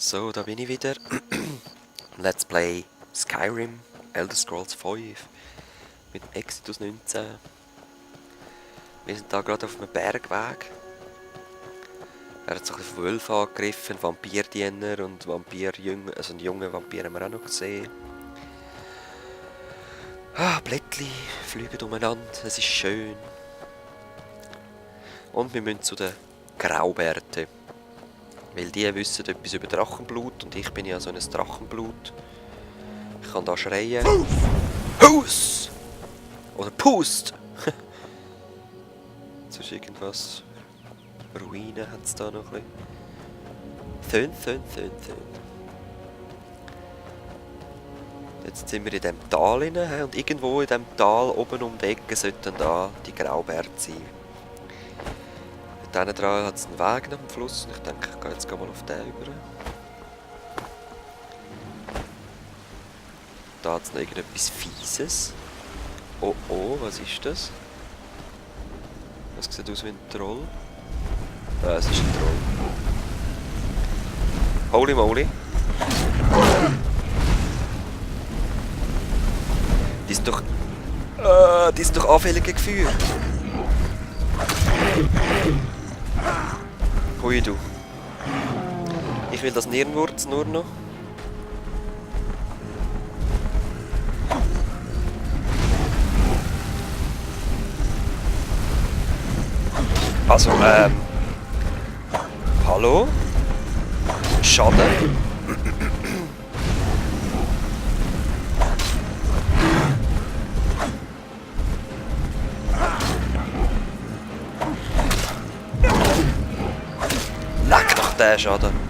So, da bin ich wieder. Let's Play Skyrim, Elder Scrolls 5 mit dem Exodus 19. Wir sind da gerade auf einem Bergweg. Er hat so ein bisschen von Wölfen angegriffen, Vampirdiener und Vampirjünger, also einen jungen Vampir haben wir auch noch gesehen. Ah, Blättli fliegen umeinander, es ist schön. Und wir müssen zu den Graubärten. Weil die wissen etwas über Drachenblut und ich bin ja so ein Drachenblut. Ich kann da schreien. Hus! Oder Pust! Sonst irgendwas. Ruinen hat es da noch ein bisschen. Thön. Jetzt sind wir in diesem Tal rein und irgendwo in diesem Tal oben um die Ecke sollten da die Graubärte sein. Dort dran hat es einen Weg nach dem Fluss und ich denke, ich gehe jetzt mal auf den über. Da hat es noch irgendetwas Fieses. Oh, was ist das? Das sieht aus wie ein Troll. Ah, es ist ein Troll. Holy moly. Die ist doch... die ist doch anfällig gegen Feuer. Hui du. Ich will das Nirnwurz nur noch. Also, hallo? Schaden? Leck doch den Schaden.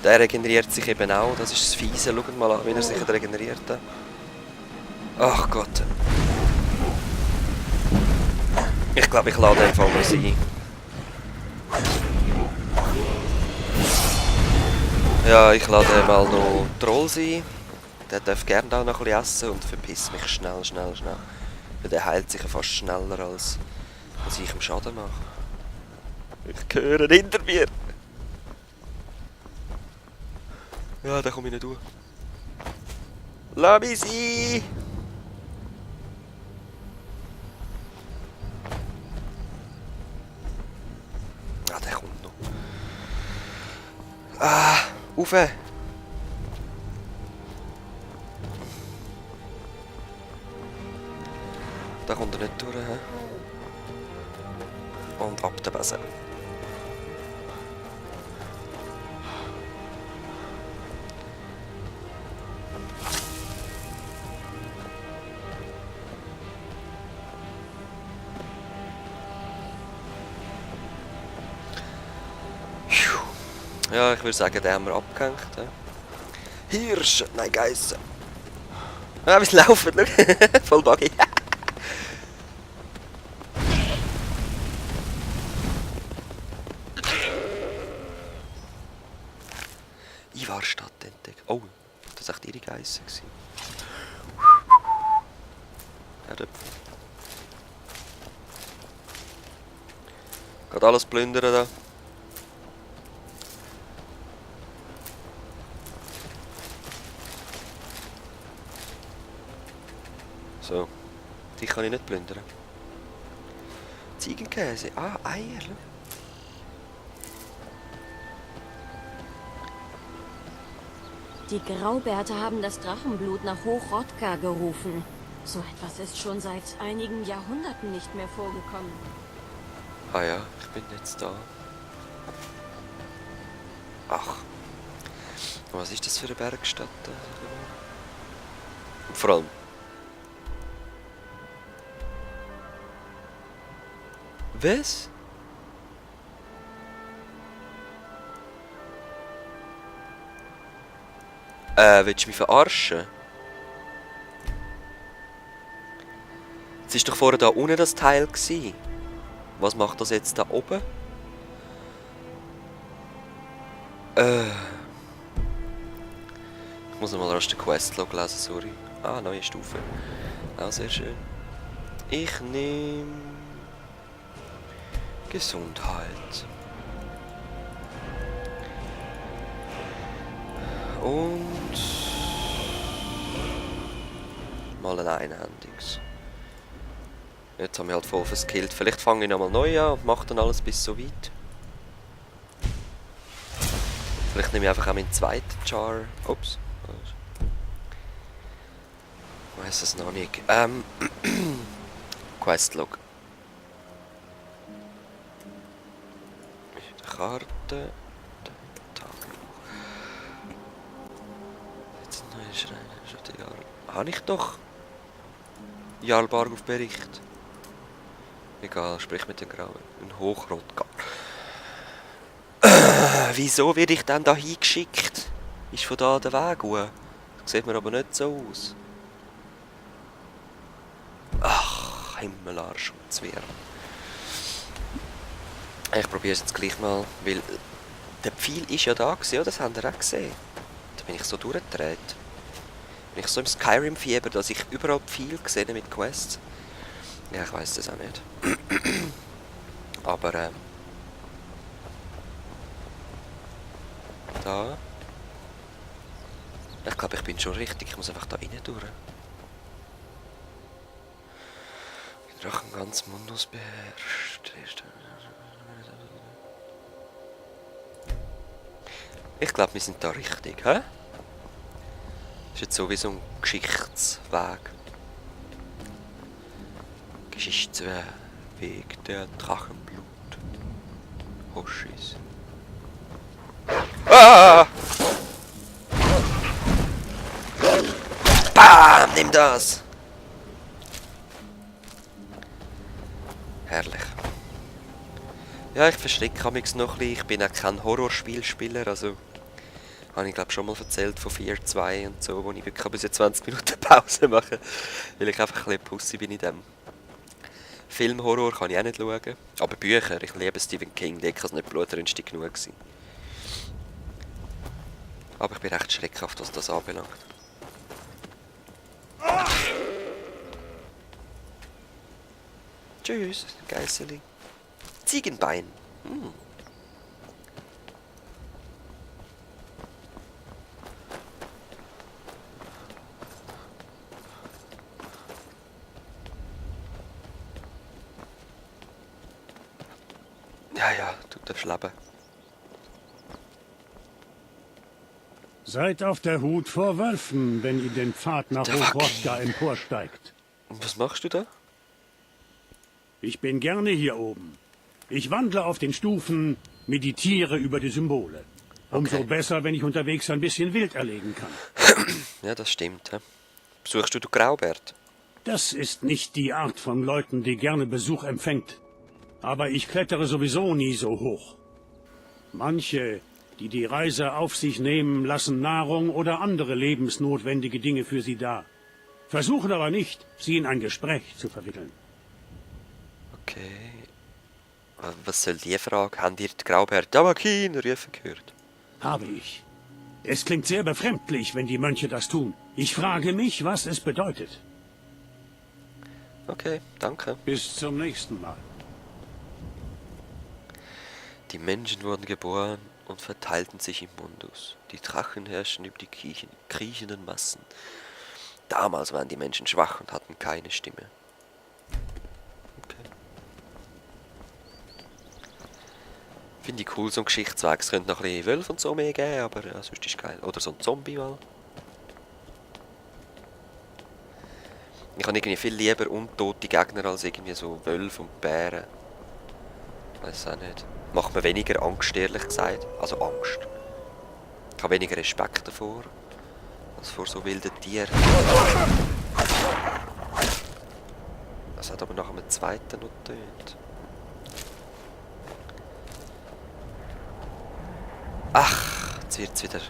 Der regeneriert sich eben auch, das ist das Fiese. Schaut mal an, wie er sich regeneriert. Ach Gott. Ich glaube, ich lade den Fall mal sein. Ja, ich lade mal noch Troll sein. Der darf gerne auch noch ein bisschen essen und verpisst mich schnell. Weil der heilt sich ja fast schneller, als ich ihm Schaden mache. Ich höre hinter mir. Ja, da komme ich nicht durch. Lass mich sein! Ah, der kommt noch. Ah, rauf! Da kommt er nicht durch. He? Und ab der Besen. Ja, ich würde sagen, den haben wir abgehängt. Ja. Hirsch! Nein, Geissen! Ah, wir laufen, schau! Voll buggy! Ivarstadt entdeckt. Oh, das war echt ihre Geissen. Erdäpfel. Geht alles plündern da. So, die kann ich nicht plündern. Ziegenkäse, ah, Eier. Die Graubärte haben das Drachenblut nach Hochrodka gerufen. So etwas ist schon seit einigen Jahrhunderten nicht mehr vorgekommen. Ah ja, ich bin jetzt da. Ach, was ist das für eine Bergstadt? Und vor allem... Was? Willst du mich verarschen? Es war doch vorher da unten das Teil gewesen. Was macht das jetzt da oben? Ich muss nochmal erst den Questlog lesen, sorry. Ah, neue Stufe. Auch sehr schön. Ich nehme Gesundheit. Und mal ein Einhändiges. Jetzt haben wir halt voll verskillt. Vielleicht fange ich nochmal neu an und mache dann alles bis so weit. Vielleicht nehme ich einfach auch meinen zweiten Char. Ups. Ich weiss es noch nicht. Questlog. Die Karte. Tagebuch. Jetzt ein neuer Schrein. Habe ich doch Jarlbarg auf Bericht. Egal, sprich mit dem Grauen. Ein Hochrotgar. Wieso werde ich dann da hingeschickt? Ist von da der Weg hoch? Das sieht mir aber nicht so aus. Ach, Himmelarsch und Zwerg. Ich probiere es jetzt gleich mal, weil der Pfeil ist ja da gewesen, ja, das habt ihr auch gesehen. Da bin ich so durchgedreht. Bin ich so im Skyrim-Fieber, dass ich überall Pfeil gesehen habe mit Quests. Ja, ich weiss das auch nicht. Aber, da. Ich glaube, ich bin schon richtig. Ich muss einfach da rein durch. Die Drachen ganz Mundus beherrscht. Ich glaube, wir sind da richtig, hä? Das ist jetzt sowieso ein Geschichtsweg. Geschichtsweg der Drachenblut. Hoshis. Ah! Bam! Nimm das! Herrlich. Ja, ich verschrecke mich noch ein bisschen. Ich bin auch kein Horrorspielspieler, also... Habe ich glaube schon mal erzählt von 4-2 und so, wo ich wirklich bis 20 Minuten Pause mache. Weil ich einfach ein bisschen Pussy bin in dem. Filmhorror kann ich auch nicht schauen. Aber Bücher, ich liebe Stephen King, der kann es nicht blutrünstig genug sein. Aber ich bin recht schreckhaft, was das anbelangt. Tschüss, Geisseli. Ziegenbein. Ja, du darfst leben. Seid auf der Hut vor Wölfen, wenn ihr den Pfad nach Hochrodka emporsteigt. Und was machst du da? Ich bin gerne hier oben. Ich wandle auf den Stufen, meditiere über die Symbole. Umso Okay. besser, wenn ich unterwegs ein bisschen wild erlegen kann. Ja, das stimmt. He? Besuchst du den Graubert? Das ist nicht die Art von Leuten, die gerne Besuch empfängt. Aber ich klettere sowieso nie so hoch. Manche, die die Reise auf sich nehmen, lassen Nahrung oder andere lebensnotwendige Dinge für sie da. Versuchen aber nicht, sie in ein Gespräch zu verwickeln. Okay. Was soll die Frage? Habt ihr den Graubert Damakin rufen gehört? Habe ich. Es klingt sehr befremdlich, wenn die Mönche das tun. Ich frage mich, was es bedeutet. Okay, danke. Bis zum nächsten Mal. Die Menschen wurden geboren und verteilten sich im Mundus. Die Drachen herrschten über die kriechenden Massen. Damals waren die Menschen schwach und hatten keine Stimme. Okay. Finde ich cool, so ein Geschichtsweg. Es könnte noch ein bisschen Wölfe und so mehr geben, aber ja, sonst ist es geil. Oder so ein Zombie mal. Ich habe irgendwie viel lieber untote Gegner als irgendwie so Wölfe und Bären. Weiß auch nicht. Macht mir weniger Angst, ehrlich gesagt. Also Angst. Ich habe weniger Respekt davor, als vor so wilden Tieren. Das hat aber nach einem zweiten noch getönt. Ach, jetzt wird es wieder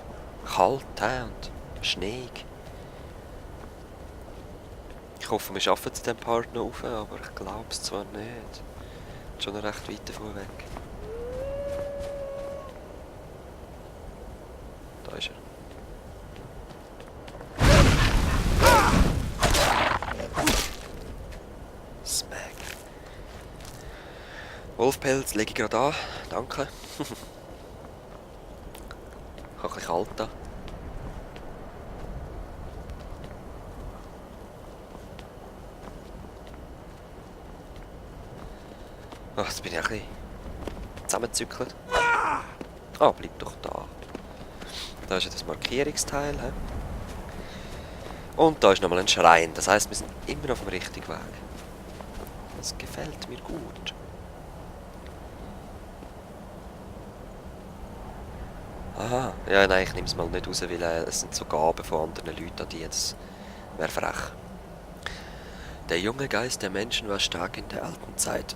kalt und schneeig. Ich hoffe, wir schaffen es den Part noch rauf, aber ich glaube es zwar nicht. Schon noch recht weit davon weg. Da ist er. Wolfpelz lege ich gerade an. Danke. Ich habe ein bisschen kalt da. Ach, jetzt bin ich ein bisschen zusammengezückelt. Ah, bleib doch da. Da ist ja das Markierungsteil. He? Und da ist nochmal ein Schrein. Das heisst, wir sind immer auf dem richtigen Weg. Das gefällt mir gut. Aha, ja, nein, ich nehme es mal nicht raus, weil es sind so Gaben von anderen Leuten an die. Das wäre frech. Der junge Geist der Menschen war stark in der alten Zeit.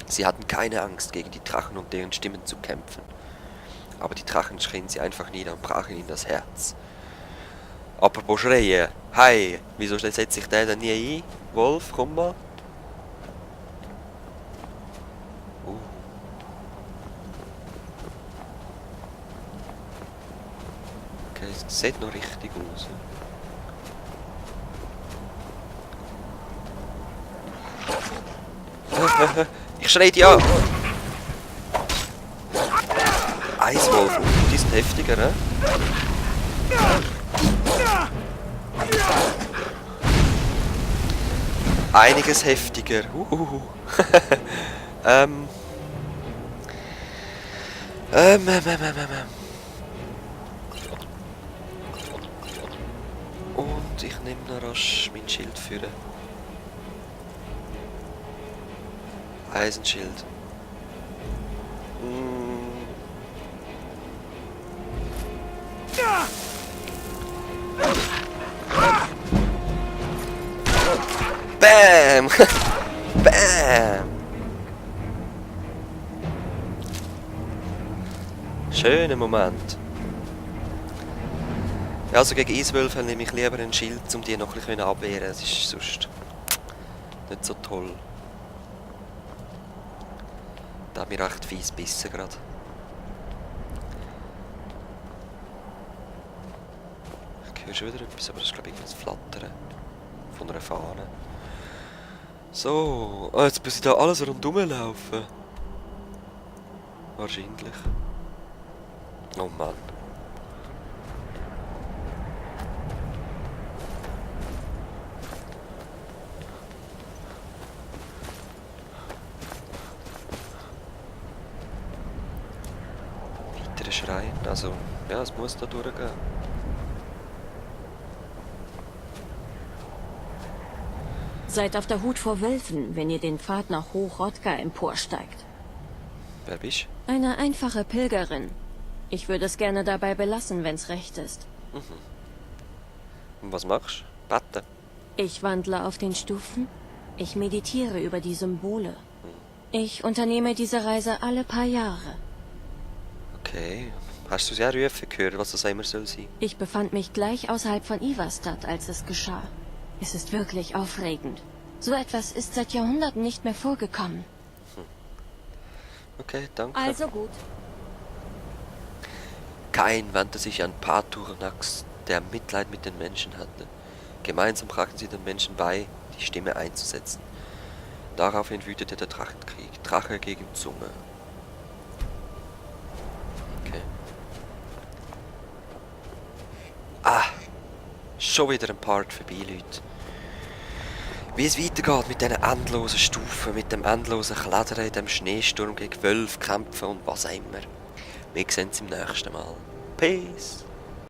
Sie hatten keine Angst, gegen die Drachen und deren Stimmen zu kämpfen. Aber die Drachen schrien sie einfach nieder und brachen ihnen das Herz. Apropos schreien. Hey, wieso setzt sich der denn nie ein? Wolf, komm mal. Okay, es sieht noch richtig aus. Ich schreie dich an! Eiswolf, die sind heftiger, ne? Einiges heftiger. Und ich nehme noch rasch mein Schild für. Eisenschild. Bam! Bam! Schöner Moment. Ja, also gegen Eiswölfe nehme ich lieber ein Schild, um die noch ein bisschen abwehren. Das ist sonst nicht so toll. Da hat mir recht fies gebissen gerade. Ich höre schon wieder etwas, aber das ist glaube ich das Flattern von einer Fahne. So, jetzt muss ich da alles rundherum laufen. Wahrscheinlich. Oh Mann. Weiterer Schrein, also ja, es muss da durchgehen. Seid auf der Hut vor Wölfen, wenn ihr den Pfad nach Hochrodka emporsteigt. Wer bist Eine einfache Pilgerin. Ich würde es gerne dabei belassen, wenn's recht ist. du? Und was machst du? Beten? Ich wandle auf den Stufen. Ich meditiere über die Symbole. Ich unternehme diese Reise alle paar Jahre. Okay. Hast du sehr rufen gehört, was das immer soll sein? Ich befand mich gleich außerhalb von Ivarstadt, als es geschah. Es ist wirklich aufregend. So etwas ist seit Jahrhunderten nicht mehr vorgekommen. Okay, danke. Also gut. Kain wandte sich an Paturnax, der Mitleid mit den Menschen hatte. Gemeinsam brachten sie den Menschen bei, die Stimme einzusetzen. Daraufhin wütete der Drachenkrieg. Drache gegen Zunge. Okay. Ah! Schon wieder ein Part vorbei, Leute. Wie es weitergeht mit diesen endlosen Stufen, mit dem endlosen Klettern in dem Schneesturm gegen Wölfe kämpfen und was auch immer. Wir sehen uns im nächsten Mal. Peace!